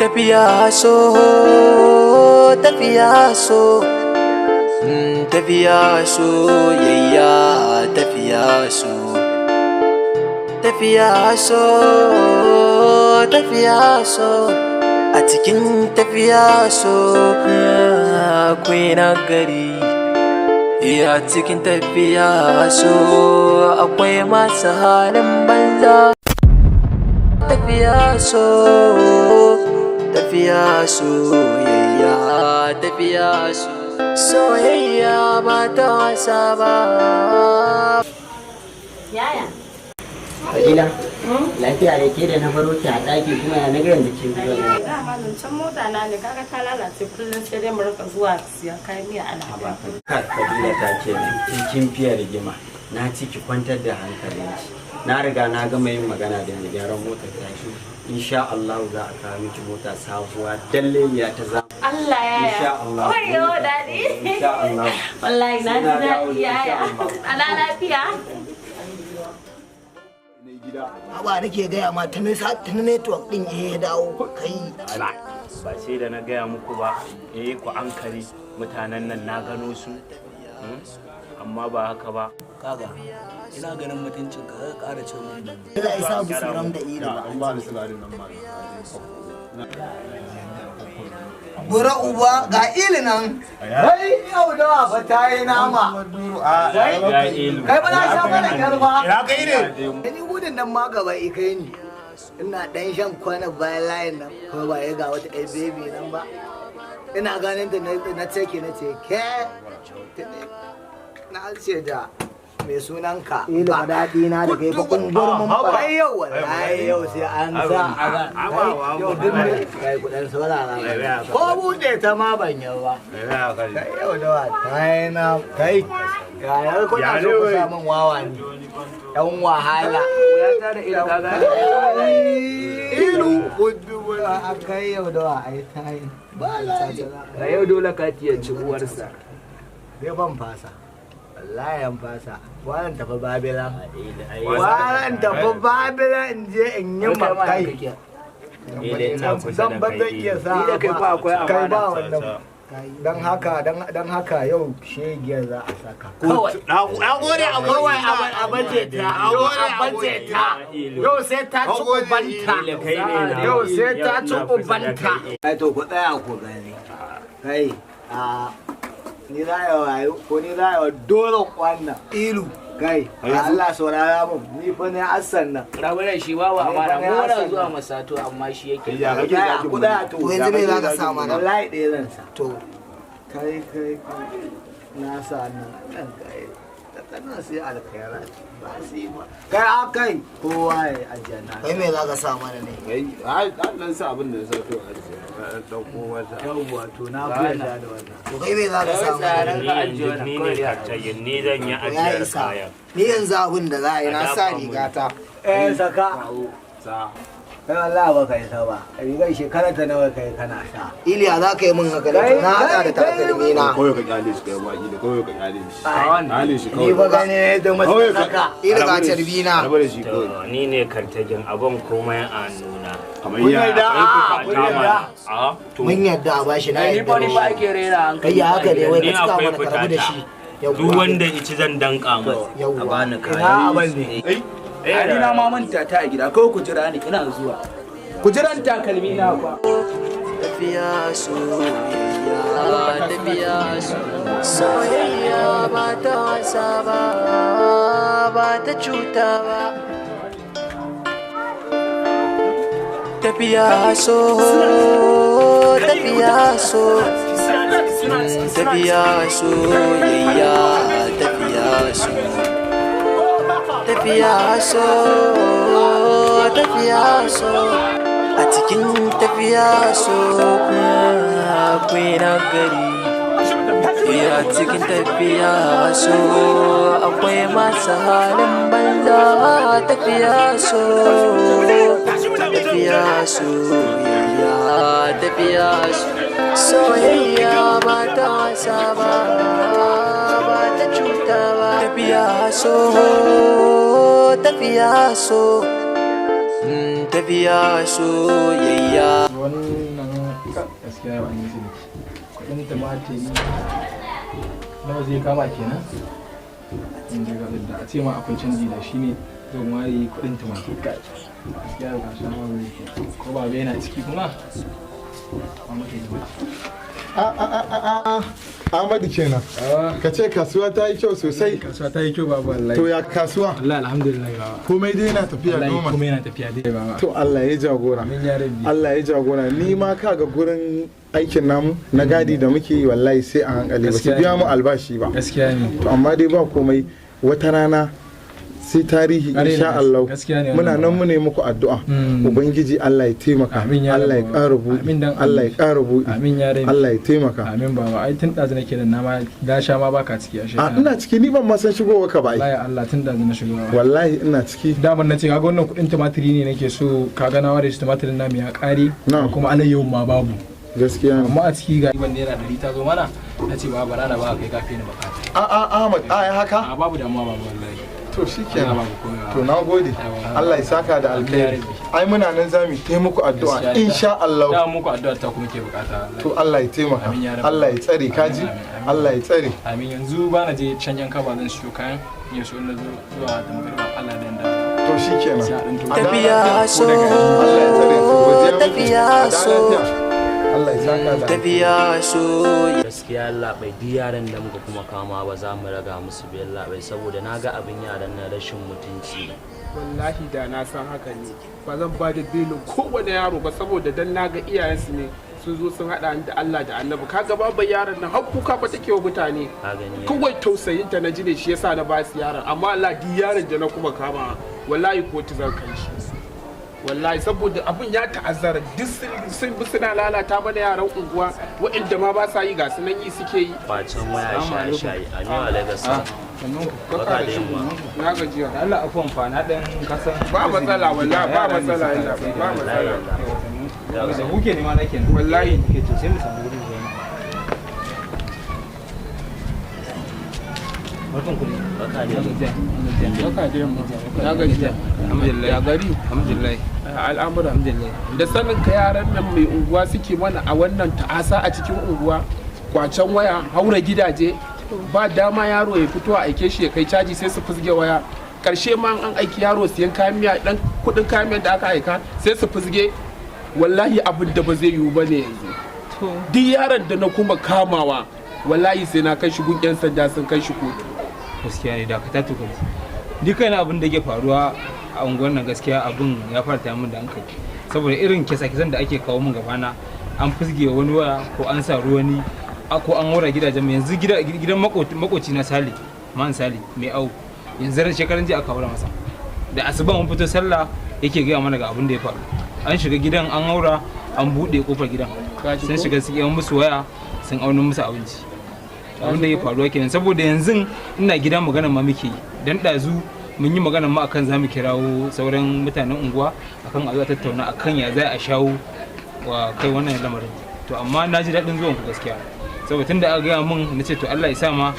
Tafiya so, tafiya so, tafiya soyayya, tafiya so, tafiya so, tafiya so. A cikin tafiya so akwai nagari, a cikin tafiya so akwai masu halin banza. Tafiya so, tafiya soyayya, tafiya so, soyayya ba ta wasa ba. Yaya? Fadila, lafiya da ke da na baro ki a ɗaki, kuma ya naga yanzu kin zo ne. Dama zancen mota na ne, kaga ta lalace, kullum sai dai mu rika zuwa siyan kayan miya ana. Kai, Fadila ta ce kin fiye rigima. Na ci ki kwantar da hankalinki. Na riga na gama yin magana da mai gyaran motar taki. Insha Allah za a kawo miki mota sabuwa dalleliya ta zamani. Allah, yaya. Insha Allah. Wayo daɗi. Insha Allah. Wallahi na ji Sai na dawo, daɗi, yaya. insha Allah. Ana lafiya? Haba, nake gaya ma tuni network din ya dawo kai. Ba sai da na gaya muku ba, eh, ku ankari mutanen nan, na gano su. Amma ba haka ba. Kaga, ina ganin mutuncin ka, ka ƙara ce mun. Za a isa busuram da iri ba. An ba ni sularin nan ma. Bura uba, ga ili nan. Wai yau dawa fa ta yi nama. Kai ba na sha mana kyar ba. Ina kai ne? Ni gudun nan ma gaba kai ni. Ina dan shan kwana bayan layin nan ko ba ya ga wata ɗan baby nan ba. Ina ganin ta na ce ke, na ce ke, na ce da mai sunanka. Ilu ba daɗi na da kai ba kungurmin ba. Ai yau, wallahi yau sai an sa a yau duk ne kai kuɗin saurara ba. Ko buɗe ta ma ban yi ba. Kai, yau dawa ta yi na kai. Yaya kuna so ku sa min wawa ne? Yan wahala. Ya tare ilu, ka gane. Ilu kudu a kai yau dawa ai ta yi. Ba layi. Ga yau dole ka ya ci uwarsa. Sai ban fasa. Wallahi an fasa. Waran tafi Babila. Waran tafi Babila in je in yi makai. Zan ba zan iya sa. Ni da kai fa akwai amana. Kai ba wannan. Dan haka dan haka yau shegiyar za a saka. Kawai. Na gode. Kawai a baje ta. Yau a baje ta. Yau sai ta ci ubanta. Yau sai ta ci ubanta. Ai to ku tsaya ku gani. Kai a ni za a wayo ko ni za a wa dole wannan. Ilu. Kai, Allah saurara mun, ni fa ne assan nan. Rabu da shi, babu amana, mu muna zuwa masato amma shi yake. Ya kake zagin Ku tsaya to. To yanzu me za ka sa mana? Wallahi ɗaya zan sa. To. Kai kai kai. Na sa nan ɗan kai. Daga nan sai alkhairat. Ba su yi ba. Kai a kai kowa ya ajiye na. Kai me za ka sa mana ne? Kai, ai dan sa abin da ya sauko a ce. Dan dauko wata. Yawwa, to na fi yarda da wannan. To kai me za ka sa mana? Ka ajiye wannan Ni ne kawai dai a kartayin, ni zan yi To ya ajiyar isa. kayan. Ni yanzu abin da za a yi, na sa rigata. Eh, saka. Sa. Kai wallahi ba kai sa ba. Rigar shekara ta nawa kai kana sa. Iliya, za ka yi min haka da to na haɗa da takalmi na. Kawai ka kyale shi kai ba da kawai ka kyale shi. Kyale shi Ni kawai. ba gane da masu Kawai ka- saka. Ila ga carbi na. Rabu da shi To, kawai. ni ne kartagin abin komai a nuna. Kamar Kun ya. yarda? A, kun yarda. A to Mun yarda a bashi, na Ni yarda fa da ni ba shi. ake rera hankali. Kai ya haka ne wai ni ka cika akwai mana, ka rabu da fitata. shi. Duk wanda ici zan danka masa. Yawwa. A bani Ina kayan. abin ne. Ai ni na ma manta ta a gida, kawai ku jira ni ina zuwa. Ku jiran takalmi na fa. Tafiya soyayya, tafiya soyayya ba ta wasa ba, ba ta cuta ba. Tafiya so, tafiya so, tafiya soyayya, tafiya so, tafiya so, tafiya so. A cikin tafiya so akwai nagari, a cikin tafiya so akwai masu halin banza. Tafiya so, tafiya soyayya, tafiya so, soyayya ba ta wasa ba, ba ta cuta ba. Tafiya so, tafiya so. Tafiya soyayya. Wannan gaskiya yau an yi ciniki. Kuɗin tumatiri nawa zai kama kenan? In ji ga da a ce ma akwai canji da shi ne zan ware kuɗin tumatir. Kai, gaskiya yau kasuwa ma bai ko baba yana ciki kuma ba muke yi ba. A a a a a Ahmadu kenan. Ka ce kasuwa ta yi kyau sosai. Kasuwa ta yi kyau babu wallahi. To ya kasuwa? Wallahi alhamdulillah baba. Komai dai yana tafiya Wallahi normal. komai yana tafiya dai baba. To Allah ya jagora. Amin ya rabbi. Allah ya jagora. Ni ma kaga gurin aikin namu na gadi da muke yi wallahi sai a hankali ba su Gaskiya biya ne. mu albashi ba. Gaskiya ne. To amma dai ba komai wata rana sai tarihi Ƙwarai da insha gaske. Allah. Gaskiya ne Muna wannan nan mu ne muku addu'a. Mm. Ubangiji Allah ya taimaka. Amin ya Allah ya rabbi. ƙara buɗi. Amin dan Allah ya ƙara buɗi. Amin ya rabbi. Allah ya taimaka. Amin baba, ai tun ɗazu nake da nama da sha ma baka ciki ashe. A ina ciki, ni ban ma san shigowa ka ba ai. Wallahi Allah tun ɗazu na shigo baba. Wallahi ina ciki. Daman na ce kaga wannan kuɗin tumatiri ne nake so, kaga na ware shi, tumatirin namu ya ƙare Na'am. kuma alayyahun ma babu. Gaskiya ne. Amma a ciki ga ban ₦100 ta zo mana, na ce baba bara na ba kai kafe ni bukata. A a Ahmad, a ai haka? A babu damuwa baba wallahi. To shikenan. Allah babu komai baba. To na gode. Yawa. Allah ya saka da alkhairi. Amin ya rabbi. Ai muna nan za mu taimako addu'a Gaskiya ne. insha Allah. Da muku addu'a ta kuma ke bukata wallahi. To Allah ya taimaka. Amin ya rabbi. Allah ya tsare kaji. Amin, amin, amin. Allah ya tsare. Amin, yanzu ba na je can yan kaba zan siyo kayan ya so na zo zuwa da magariba Allah da yanda. To shikenan. Sai a ɗan A da Tafiya lafiya. so, Allah ya tsare su. Godiya muke. tafiya A da so. lafiya. Allah ya saka da alkhairi. Tafiya soyayya. Gaskiya labai, duk yaran da muka kuma kama ba za mu raga musu biyan labai, saboda na ga abin yaran na rashin mutunci ne. Wallahi da na san haka ne ba zan ba da belin kowane yaro ba, saboda dan na ga iyayensu ne sun zo sun haɗa ni da Allah da Annabi. Kaga babu yaron nan har kuka fa take wa mutane. Ka gani. Kawai tausayin ta na ji ne shi yasa na ba su yaron, amma Allah duk yaron da na kuma kama wallahi kotu zan kai shi wallahi, saboda abin ya ta'azzara. Duk sun bi suna lalata mana yaran unguwa, waɗanda ma ba sa yi ga su nan yi suke yi. Kwacen waya, shaye shaye. Aminu alaikum salam. Sannan ku. Barka da yamma. Na gajiya. Allah afuwan fa na dan kasan. Ba matsala wallahi, ba matsala yalla, ba matsala. Da kuke nema na kenan. Wallahi. Ke to sai mu samu wurin zuwa. Barkan ku ne. Barka da yamma. Barka da yamma. Na gajiya. Alhamdulillah. Ya gari. Alhamdulillah. Al'amura. Alhamdulillah. Da sanin ka yaran nan mai unguwa suke mana a wannan ta'asa a cikin unguwa, kwacen waya, haura gidaje, ba dama yaro ya fito a aike shi ya kai caji sai su fusge waya. Karshe ma an aiki yaro siyan kayan miya, dan kudin kayan miya da aka aika sai su fusge. Wallahi abin da ba zai yiwu ba ne yanzu. Duk yaron da na kuma kamawa wallahi sai na kai shi gun yan sanda sun kai shi kotu. Gaskiya ne, dakata tukun. Duk kaina abin da ke faruwa a unguwar nan gaskiya abin ya fara tayar min da hankali. Saboda irin kisa-kisan da ake kawo min gabana, an fusge wani waya ko an sa ruwani ko an wura gidajen mu. Yanzu gidan makoci na Sale, man Sale mai au, yanzu ran shekaran jiya aka haura masa. Da asuba mun fito sallah yake gaya mana ga abin da ya faru. An shiga gidan an haura, an buɗe kofar gidan. Kaji Sun ko? shiga sun yi musu waya, sun auna musu abinci. Abin da ya faruwa kenan, saboda yanzu ina gida magana ma muke yi dan ɗazu mun yi magana ma akan zamu kirawo sauran mutanen unguwa akan a zo a tattauna akan ya za a shawo wa kai wannan lamarin. To amma na ji daɗin zuwan ku gaskiya, saboda tunda aka gaya mun na ce to Allah ya sa ma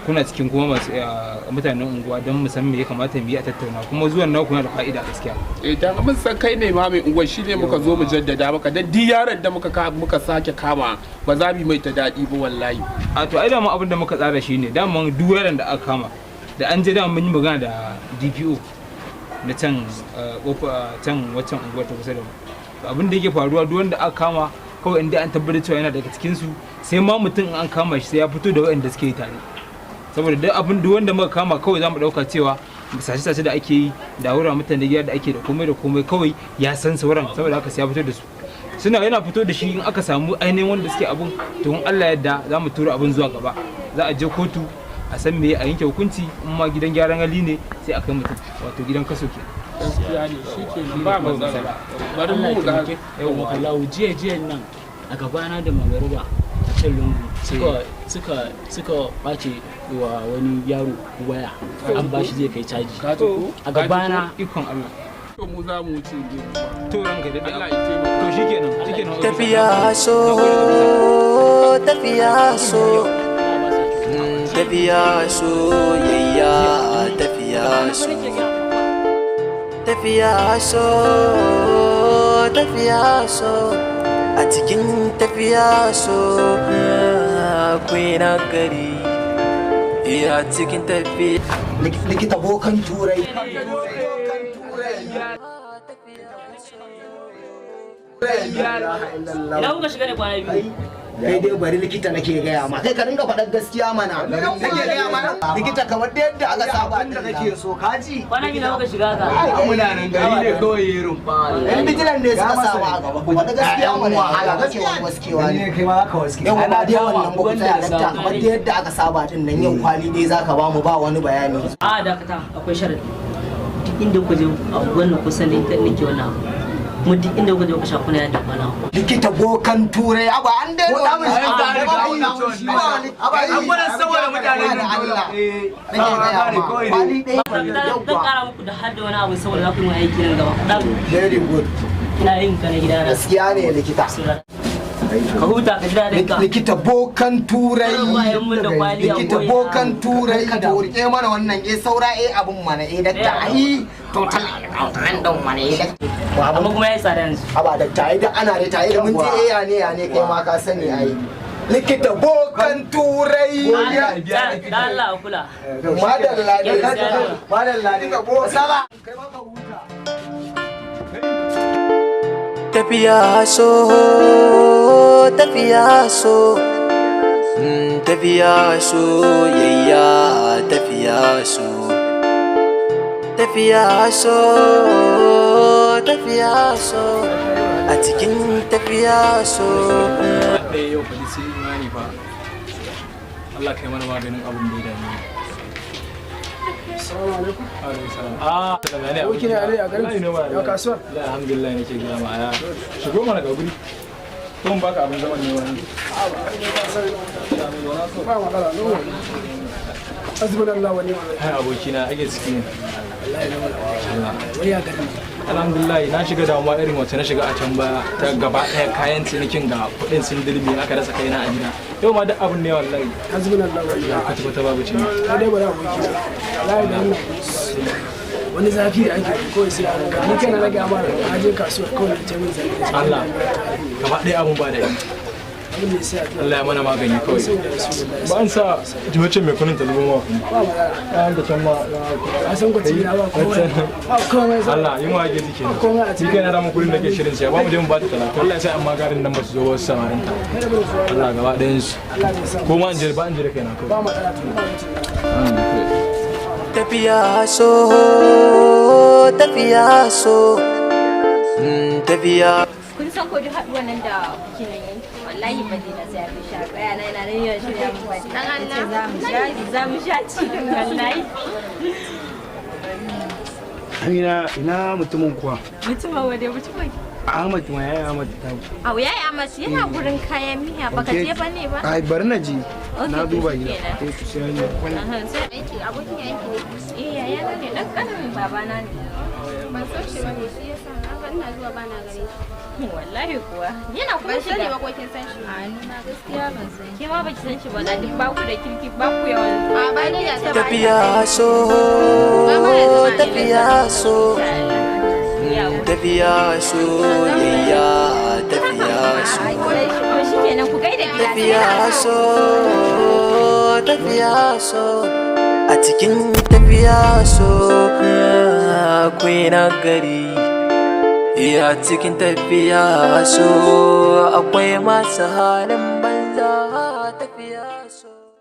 kuna cikin kuma masu mutanen unguwa don mu san me ya kamata mu yi a tattauna, kuma zuwan naku yana da fa'ida gaskiya. Eh, dan mun san kai ne ma mai unguwar, shi ne muka zo mu jaddada maka, dan duk yaron da muka sake kama ba za mu yi mai ta daɗi ba wallahi. A to ai dama abin da muka tsara shine dama duk yaron da aka kama da an je, dama mun yi magana da DPO na can kofa can waccan unguwar ta kusa da mu. To abin da yake faruwa, duk wanda aka kama kawai inda an tabbatar cewa yana daga cikin su, sai ma mutum in an kama shi sai ya fito da waɗanda suke yi tare, saboda duk abin duk wanda muka kama kawai za mu ɗauka cewa sace-sace da ake yi da wura mutane gida da ake da komai da komai kawai ya san sauran, saboda haka sai ya fito da su. Suna yana fito da shi, in aka samu ainihin wanda suke abun, to in Allah yadda za mu tura abun zuwa gaba, za a je kotu a san me a yanke hukunci, in ma gidan gyaran hali ne sai a kai mutum, wato gidan kaso ke. Gaskiya ne, shi ke ba matsala, bari mu ga. Yawwa. Kallahu, jiya jiyan nan a gabana da magariba a can lungu suka ɓace wa wani yaro waya, an bashi zai kai caji a gabana. Ikon Allah. To mu za mu wuce ne. To ranka da Allah ya taimaka. To shikenan, shikenan. Tafiya so, tafiya so, tafiya soyayya, tafiya so. Tafiya so, tafiya so, a cikin tafiya so akwai nagari. A cikin tafiya. Likita bokan turai. Ina kuka shiga ne kwana biyu? Kai dai bari likita nake gaya ma. Kai ka dinga faɗar gaskiya mana. Nake gaya mana. Likita kamar da yadda aka saba da kake so kaji. Kwana biyu na kuka shiga ka. Muna nan gari ne kawai yi rumfa. Yan bijilan ne suka saba a gaba. Ku faɗi gaskiya mana. Wahala kake waskewa ne. Kai ma ka waske. Yau ba dai wannan ba ku tsaya dakta kamar da yadda aka saba din nan yau kwali dai zaka ba mu ba wani bayani. A dakata akwai sharadi. Duk inda kuka je a wannan kusan ne nake wannan abu. Kuma duk inda kuka je kuka sha kuna yadda kwana. Likita bokan turai aba an dai An gwada saboda mutanen nan dole. Kwali ɗaya. Zan kara muku da har da wani abu saboda za ku yi aiki nan gaba. Very good. Ina yin ka na gida na. Gaskiya ne likita. Ka huta ka ji daɗin ka. Likita bokan turai. Likita bokan turai to rike mana wannan eh saura eh abun mana eh dakta ai total alƙawarin ɗin mana eh dakta. Amma kuma ya yi tsada yanzu. Aba dakta ai da ana da tayi da mun je eh ya ne ya ne kai ma ka sani ai. Likita bokan turai. Da Allah a kula. Madalla ne. Madalla ne. Sala. Tafiya so, tafiya so, tafiya soyayya, tafiya so, tafiya so, tafiya so, a cikin tafiya so. Ɗaya yau fa sai imani fa. Allah kai mana maganin abin da ya dame ni. Assalamu alaikum. Alaikum salam. Ah, da ne. Aboki ne a garin. Ya kasuwa. Alhamdulillah nake gaya ma ya. Shigo mana ga guri. Ko in baka abin zaman ne wani. Ba matsala, no worry. Hasbunallahu wa ni'mal wakil. Hai abokina ake ciki ne. Wallahi na wala. Wai ya garin. Alhamdulillah na shiga damuwa irin wacce na shiga a can baya ta gaba ɗaya kayan cinikin ga kuɗin sun dirbe aka rasa kaina a gida. Yau ma duk abin ne wallahi. Hasbunallahu wa ni'mal wakil. Kwata babu ciniki. Ka dai bari aboki. Wallahi da wannan wani zafi da ake kawai sai an ga ni kana rage amara na je kasuwar kawai na ce min zafi. Allah gaba ɗaya abun ba daɗi. Abin ne sai addu'a. Allah ya mana magani kawai. Ba an sa jimacin mai kunin ta zubo ma kunu. Ba matsala. An da can ma. Ka san kwaci na ba komai. Ba komai. Allah yi ma ake jiki. Ni kai na rama kudin da ke shirin siya ba mu je mu ba ta 30. Allah ya sa amma garin nan ba su zo ba su samarin ta. Allah gaba ɗayan su. Ko ma in je ba in je da kaina kawai. Ba matsala to ba Tafiya so, tafiya so, tafiya. Kun san ko duk haɗuwan nan da kuke nan yi? Wallahi Madina sai ya fi sha ɗaya na yana nan yawan shirya mu Madina. Dan Allah. Za mu sha za mu sha cikin wallahi. Amina ina mutumin kuwa. Mutumin wane mutumin? Ahmad ma yaya Ahmad ta. Au yaya Ahmad yana gurin kayan miya baka je ba ne ba? Ai bari na je. Okay, Na to duba gida. shikenan. Eh to sai an yi. Aha, sai aiki abokin aiki ne. Eh yaya na ne dan kanin babana ne. Ban san shi bane shi yasa na ga ina zuwa bana gare shi. Wallahi kuwa. Yana kuma Ban sani shiga. ba ko kin san shi. A ni ma gaskiya ban san. Ke ma baki san shi ba na duk ba ku da kirki ba ku yawan. A ba ni da ta Tafiya so, tafiya so, tafiya soyayya, tafiya so. To shikenan ku gaida gida. Tafiya so, tafiya so, a cikin tafiya so akwai nagari. A cikin tafiya so akwai masu halin banza tafiya so.